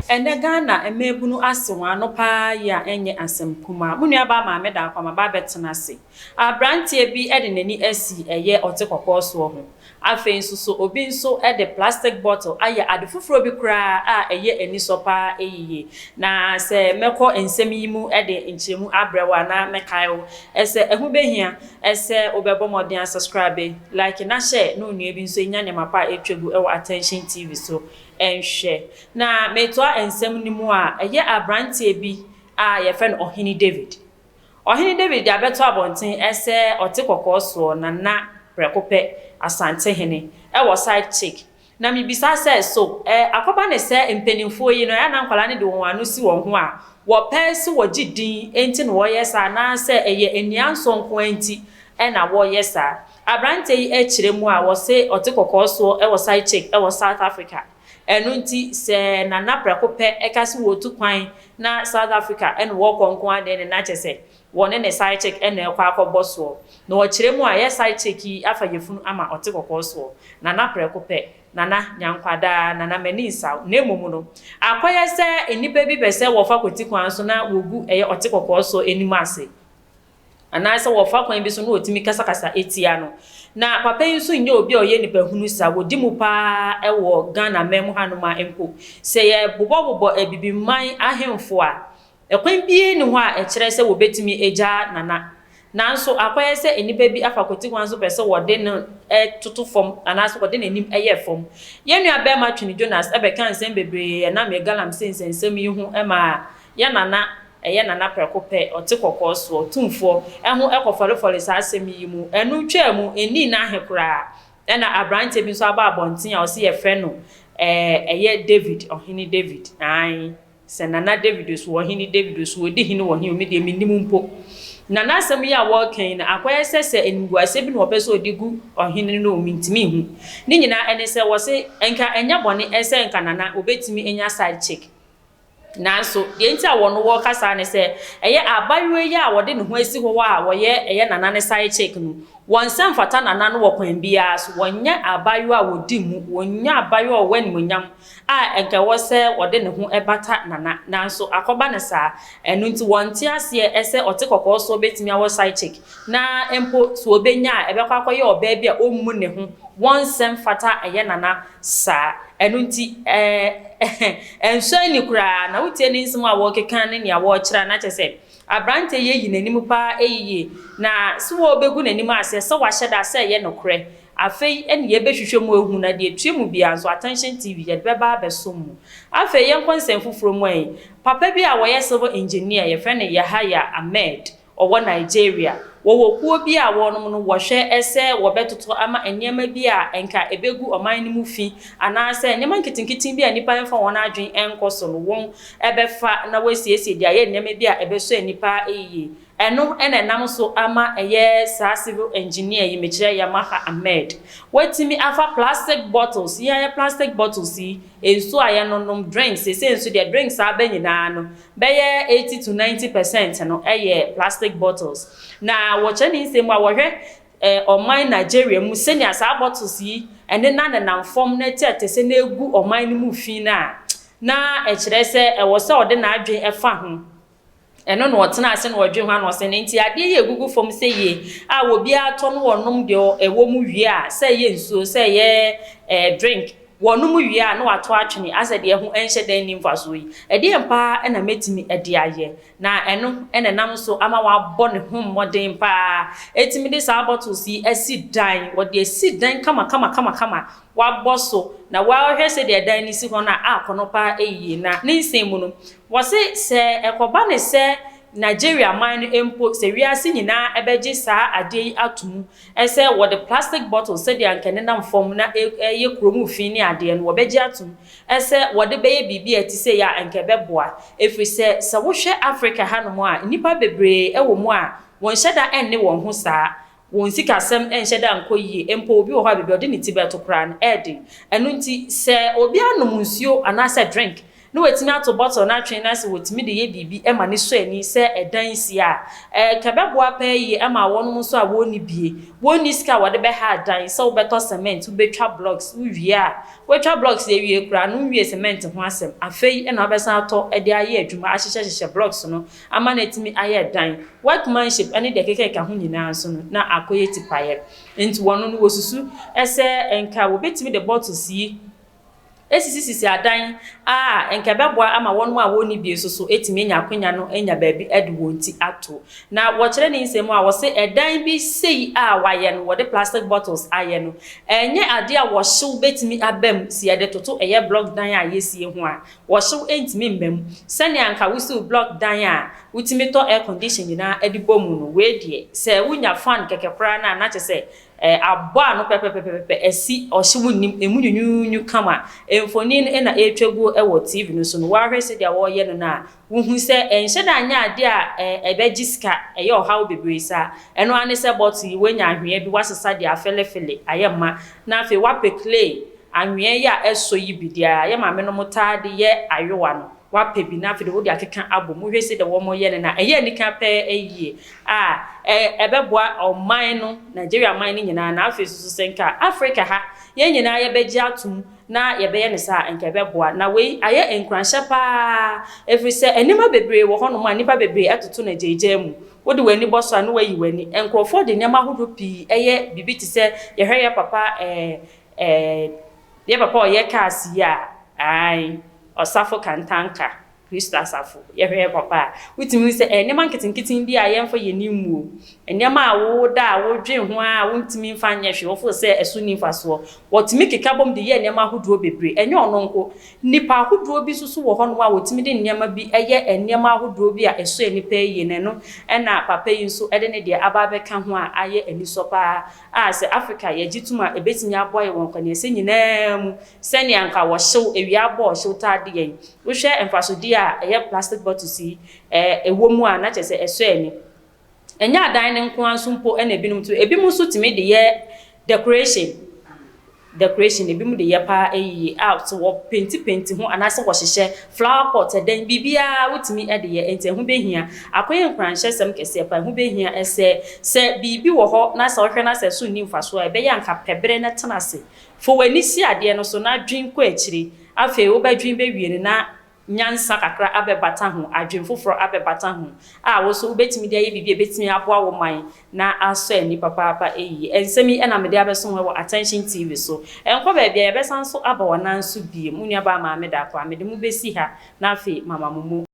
Ɛnnɛ Ghana mmaabunu ase wɔn ano paa yie a ɛnyɛ asɛm kumaa. Mo nuabaa Maame Daakwa maba abɛtena ase. Aberanteɛ bi de n'ani asi ɛyɛ ɔte kɔkɔɔ soɔ ho. Afei nso so obi nso de plastic bottle ayɛ ade foforɔ bi koraa a ɛyɛ anisɔ paa yiye. Na sɛ mɛkɔ nsɛm yi mu de nkyerɛmu abrɛ wo a na mɛkae wo sɛ ɛho bɛhia sɛ wobɛbɔ mmɔden asubscribe, like na share na onua bi nso anya nneɛma pa a ɛretwa gu wɔ Attention TV so nhwɛ. Na metoa nsɛm no mu a, ɛyɛ aberanteɛ bi a yɛfrɛ no Ɔhene David. Ɔhene David de abɛto abɔnten sɛ ɔte kɔkɔɔ soɔ na na prɛko pɛ Asantehene wɔ side chick. Na mebisa sɛ, so akɔba ne sɛ mpanimfoɔ yi no, ɛyɛ a na nkwadaa no de wɔn ano si wɔn ho a, wɔpɛ sɛ wɔgye din nti na wɔyɛ saa anaasɛ ɛyɛ aniansɔ nko ara nti na wɔyɛ saa? Aberanteɛ yi kyerɛ mu a, wɔse ɔte kɔkɔɔ soɔ wɔ side chick wɔ South Africa. Ɛno nti sɛ Nana prɛko pɛ ka sɛ wɔretu kwan na South Africa na wɔrekɔ nko ara deɛ ne na kyerɛ sɛ wɔne ne side chick na ɛrekɔ akɔbɔ soɔ. Na ɔkyerɛ mu a, ɛyɛ side chick yi afa yafunu ama ɔte kɔkɔɔ soɔ. Nana prɛko pɛ, Nana, nyankwa daa, Nana m'ani nsa wo. Na mmom no, akɔyɛ sɛ nnipa bi pɛ sɛ wɔfa kwati kwan so na wɔgu ɛyɛ ɔte kɔkɔɔ soɔ anim ase. Anaasɛ wɔfa kwan bi so na wɔtumi kasakasa tia no. Na papa yi nso nyɛ obi a ɔyɛ nipahunu saa, wɔdi mu pa ara wɔ Ghana man mu hanom a mpo sɛ yɛbobɔbobɔ Abibiman ahemfo a, ɛkwan biara nni hɔ a ɛkyerɛ sɛ wɔbɛtumi agyaa Nana. Nanso akɔyɛ sɛ nnipa bi afa kwati kwan so pɛ sɛ wɔde no toto fam anaasɛ wɔde n'anim yɛ fam. Yɛn nua barima Twene Jonas bɛkaa nsɛm bebree ɛnam yɛn galamsey nsɛnsɛm yi ho maa yɛn Nana Ɛyɛ Nana prɛko pɛ, ɔte kɔkɔɔ soɔ, Tumfoɔ, ho kɔfɔrefɔre saa asɛm yi mu. Ɛno twaa mu, ɛnnii no ahe koraa, ɛna aberanteɛ bi nso aba abɔnten a ɔse yɛfrɛ no ɛɛ, ɛyɛ David, Ɔhene David, aane, sɛ Nana David o, so Ɔhene David o, so ɔdi hene wɔ he o, me deɛ mennim mpo. Na n'asɛm yi a wɔreka yi no, akɔyɛ sɛ sɛ animguaseɛ bi na wɔpɛ sɛ wɔde gu ɔhene no o, mentumi nhu. Ne nyinaa ɛne sɛ wɔse nka ɛnyɛ bɔne sɛ nka Nana ɔbɛtumi anya side chick. Nanso, deɛ enti a wɔn wɔreka saa ne sɛ, ɛyɛ abaayewa yi a wɔde ne ho asi hɔ a wɔyɛ ɛyɛ Nana ne side chick no, wɔn nsa mfata Nana no wɔ kwan biara so. Wɔnyɛ abaayewa a wɔdi mu, wɔnyɛ abaayewa a ɔwɔ animuonyam a anka ɛwɔ sɛ ɔde ne ho bata Nana. Nanso akɔba no saa. Ɛno nti wɔnte aseɛ sɛ ɔte kɔkɔɔ soɔ bɛtumi awɔ side chick, na mpo sɛ ɔbɛnya a, ɛbɛkɔ akɔyɛ ɔbaa bi a ɔmmu ne ho, wɔn nsa mfata ɛyɛ Nana saa. Ɛno nti, ɛɛ, ɛnsɔ ani koraa. Na wotie ne nsɛm a wɔrekeka ne nea wɔrekyerɛ a, na kyerɛ sɛ aberanteɛ yi ayi n'anim paa yiye. Na sɛ wɔrebɛgu n'anim ase, sɛ wahyɛ da sɛ ɛyɛ nokorɛ. Afei na yɛbɛhwehwɛ mu ahu, na deɛ ɛtua mu biara nso, Attention TV, yɛde bɛba abɛsom mu. Afei yɛnkɔ nsɛm foforɔ mu ɛ. Papa bi a ɔyɛ civil engineer, yɛfrɛ no Yahaya Ahmed. Ɔwɔ Nigeria. Wɔwɔ kuo bi a wɔnom no wɔhwɛ sɛ wɔbɛtoto ama nneɛma bi a nka ɛbɛgu ɔman no mu fi anaasɛ nneɛma nketenkete bi a nnipa mfa wɔn adwene nkɔ so no wɔn bɛfa na wɔasiesie de ayɛ nneɛma bi a ɛbɛsɔ ani paa yie. Ɛno na ɛnam so ama ɛyɛ saa civil engineer yi, mekyerɛ Yamaha Ahmed, watumi afa plastic bottles, yi ayɛ plastic bottles yi, nsuo a yɛnonom, drinks, seesei nso deɛ drinks a aba nyinaa no, Bɛyɛ 80 to 90 percent no yɛ plastic bottles. Na wɔkyerɛ ne nsɛm mu a, wɔhwɛ ɔman Nigeria mu sɛnea saa bottles yi nenanenam fam na ɛte atɛsɛ na egu ɔman no mu fi no a, na ɛkyerɛ sɛ ɛwɔ sɛ ɔde n'adwene fa ho. Ɛno na ɔtena ase na ɔdwen ho a na ɔse no nti adeɛ yi a ɛgugu fam sɛ yie a obiara tɔ no ɔnom deɛ ɛwɔ mu wie a, sɛ ɛyɛ nsuo, sɛ ɛyɛ drink, Wɔnom wie a na wɔato atwene asɛ deɛ ɛho nhyɛ da nni mfasoɔ yi. Ɛdeɛn pa ara na mɛtumi de ayɛ? Na ɛno na ɛnam so ama wabɔ ne ho mmɔden pa ara atumi de saa bottles yi asi dan. Wɔde asi dan kamakamakamakama, wabɔ so, na woahwɛ sɛdeɛ dan no si hɔ no a, akɔnnɔ pa ara yie. Na ne nsɛm mu no, wɔse sɛ ɛkɔba no sɛ Nigeria man no mpo, sɛ wiase nyinaa bɛgye saa adeɛ yi ato mu sɛ wɔde plastic bottles sɛdeɛ anka ɛnenam fam na ɛyɛ kuro mu fi ne adeɛ no, wɔbɛgye atom sɛ wɔde bɛyɛ biribi a ɛte sei a, anka ɛbɛboa. Ɛfiri sɛ, sɛ wohwɛ Africa hanom a, nnipa bebree wɔ mu a, wɔnhyɛ da nne wɔn ho saa. Wɔn sikasɛm nhyɛ da nkɔ yie. Mpo obi wɔ hɔ a, baabi a ɔde ne ti bɛto koraa no, ɛyɛ den. Ɛno nti, sɛ obi anom nsuo anaasɛ drink. na wɔatumi ato bottle no atwene na sɛ wɔtumi de yɛ biribi ma no sɔ ani sɛ ɛdan si a, ɛka ɛbɛboa paa yie ma wɔnom nso a wɔnni bie, wɔnni sika a wɔde bɛha adan, sɛ wobɛtɔ cement, wobɛtwa blocks, wowie a, woatwa blocks awie koraa no, wonwie cement ho asɛm, afei na wobɛsan atɔ de ayɛ adwuma ahyehyɛhyehyɛ blocks no ama no atumi ayɛ dan. Workmanship ne deɛ ɛkekakeka ho nyinaa nso no, na akɔyɛ tipaeɛ. Nti wɔno no wɔsusu sɛ nka wɔbɛtumi de bottles yi esisisisi adan a nka ɛbɛboa ama wɔn a wɔnni bi nso so atumi anya akwanya no anya baabi de wɔn ti ato. Na wɔkyerɛ ne nsɛm a wɔse ɛdan bi sei a wɔayɛ no, wɔde plastic bottles ayɛ no, ɛnyɛ adeɛ a wɔhyew bɛtumi aba mu sɛ yɛde toto ɛyɛ block dan a yɛsie ho a, wɔhyew ntumi mma mu. Sɛnea nka wosiw block dan a wotumi tɔ air condition nyinaa de bɔ mu no, wei deɛ sɛ wonya fan kɛkɛ koraa no a na kyerɛ sɛ abɔ ano pɛpɛpɛpɛpɛ asi ɔhyew nnim, emu nwunwunwunu kama. Mfonin no na ɛretwa guo wɔ TV no so no, woahwɛ sɛdeɛ wɔreyɛ no no a, wohu sɛ ɛnhyɛ da nyɛ adeɛ a ɛbɛgye sika, ɛyɛ ɔhaw bebree saa. Ɛno ara ne sɛ bottle yi, woanya anhwea bi, woasesa de afelefele ayɛ ma, na afei woapɛ clay, anhwea yi a ɛsɔ yi bi, deɛ yɛ maame taa de yɛ ayowa no, woapɛ bi na afei de wode akeka abɔ mu. Wohwɛ sɛdeɛ wɔreyɛ no no a, ɛyɛ anika pɛɛ yie a ɛbɛboa ɔman no, Nigeria man no nyinaa, na afei nso sɛ nka Africa ha, yɛn nyinaa yɛbɛgye atom na yɛbɛyɛ no saa a, nka ɛbɛboa. Na wei ayɛ nkuranhyɛ paa, ɛfiri sɛ nneɛma bebree wɔ hɔnom a nnipa bebree toto no agyaagyaa mu. Wode w'ani bɔ so a na woayi w'ani. Nkurɔfoɔ de nneɛma ahodoɔ pii yɛ biribi te sɛ yɛhwɛ yɛ papa ɛɛ ɛɛ yɛ papa a ɔyɛ cars yi a, ae, Ɔsafo Kantanka, Kristo Asafo, yɛhwɛ yɛ papa a, wotumi hu sɛ nneɛma nketenkete bi a yɛmfa yɛn ani mmuo, nneɛma a woda a wodwen ho a wontumi mfa nyɛ hwee, wofoo sɛ ɛso nni mfasoɔ, wɔtumi keka bom de yɛ nneɛma ahodoɔ bebree. Ɛnyɛ ɔno nko, nnipa ahodoɔ bi nso so wɔ hɔnom a wɔtumi de nneɛma bi yɛ nneɛma ahodoɔ bi a ɛsɔ ani paa yie, na ɛno na papa yi nso de ne deɛ aba abɛka ho a ayɛ anisɔ paa a sɛ Africa yɛgye tom a ɛbɛtumi aboa yɛn wɔ nkɔneɛsɛ nyinaa mu sɛnea anka wɔhyew, awia abɔ ɔhyew taa de yɛn. Wohwɛ mfasodeɛ a ɛyɛ plastic bottles yi ɛwɔ mu a, na kyerɛ sɛ ɛsɔ ani. Ɛnyɛ adan no nko ara nso mpo na ebinom to, ebinom nso tumi de yɛ decoration, decoration, ebinom de yɛ paa yie a sɛ wɔpentipenti ho anaasɛ wɔhyehyɛ flower pot, ɛdan, biribiara wotumi de yɛ, nti ɛho bɛhia. Akɔyɛ nkuranhyɛsɛm kɛseɛ paa, ɛho bɛhia sɛ sɛ biribi wɔ hɔ na sɛ wohwɛ na sɛ ɛso nni mfasoɔ a, ɛbɛyɛ anka pɛ berɛ na tena ase. Fa w'ani si adeɛ no so na dwen kɔ akyire. Afei wobɛdwen bɛwie no na nyansa kakra abɛbata ho, adwen foforɔ abɛbata ho a wo nso wobɛtumi de ayɛ biribi a ɛbɛtumi aboa wo man na asɔ ani papaapa yie. Nsɛm yi na mede abɛso mo wɔ Attention TV so. Ɛnkɔ baabiara, yɛbɛsan nso aba w'anan so bio. Mo nuabaa Maame Dakoa, mede mo bɛsi ha na afei mama mo mu.